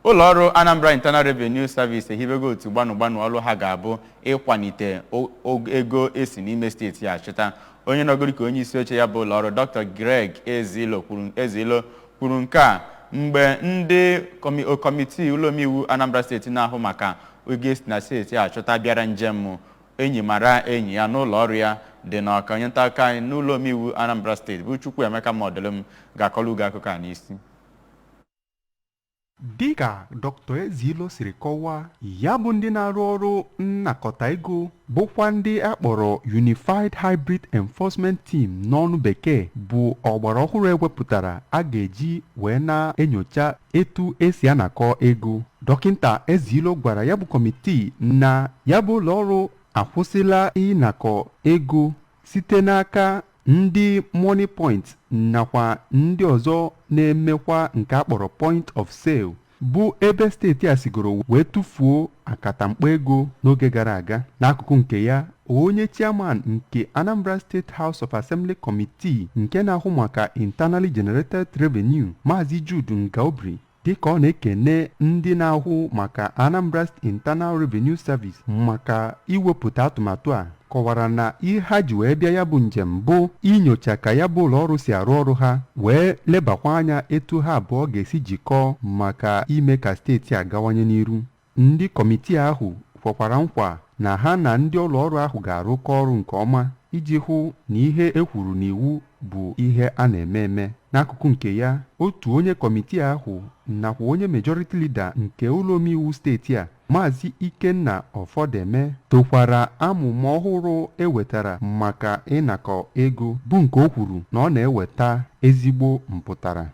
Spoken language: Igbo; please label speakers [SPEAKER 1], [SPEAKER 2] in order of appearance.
[SPEAKER 1] Ụlọọrụ Anambra Internal Revenue Service ehibego otu gbanụ gbanụ ọrụ ha ga-abụ ịkwalite ego esi n'ime steeti a chụta. Onye nọgoro ka onye isi oche ya bụ ụlọọrụ, Dr. Greg Ezilo kwuru, Ezilo kwuru nke a mgbe ndị kọmitii ụlọ omeiwu Anambra Steeti na-ahụ maka ego esi na steeti a chụta bịara njem enyi mara enyi ya n'ụlọ ọrụ ya dị n'Ọka. Onye nta akụkọ anyị n'ụlọ omeiwu Anambra Steeti bụ Chukwuemeka Modụlụm ga-akọrọ ugo akụkọ a n'isi.
[SPEAKER 2] Dịka Dr. Ezilo siri kọwaa, ya bụ ndị na-arụ ọrụ nnakọta ego bụkwa ndị a kpọrọ Unified Hybrid Enforcement Team n'ọnụ bekee, bụ ọgbara ọhụrụ ewepụtara a ga-eji wee na-enyocha etu esi anakọ ego. Dọkịta Ezilo gwara ya bụ kọmitii na ya bụ ụlọọrụ akwụsịla ịnakọ ego site n'aka ndị Moniepoint nakwa ndị ọzọ na-emekwa nke a kpọrọ point of sale, bụ ebe steeti a sigoro wee tụfuo akatamkpo ego n'oge gara aga. N'akụkụ nke ya, onye chairman nke Anambra State House of Assembly Committee nke na-ahụ maka Internally Generated Revenue, Maazị Jude Ngaobri, dịka ọ na-ekene ndị na-ahụ maka Anambra Internal Revenue Service maka iwepụta atụmatụ a, kọwara na ihe ha ji wee bịa ya bụ njem bụ inyocha ka ya bụ ụlọọrụ si arụ ọrụ ha, wee lebakwa anya etu ha abụọ ga-esi jikọọ maka ime ka steeti a gawanye n'iru. Ndị kọmitii ahụ kwekwara nkwa na ha na ndị ụlọọrụ ahụ ga-arụkọ ọrụ nke ọma iji hụ na ihe e kwuru n'iwu bụ ihe a na-eme eme. N'akụkụ nke ya, otu onye kọmitii ahụ nakwa onye majority leader nke ụlọ omeiwu steeti a, Maazị Ikenna Ọfọdeme, tokwara amụma ọhụrụ ewetara maka ịnakọ ego, bụ nke o kwuru na ọ na-eweta ezigbo mpụtara.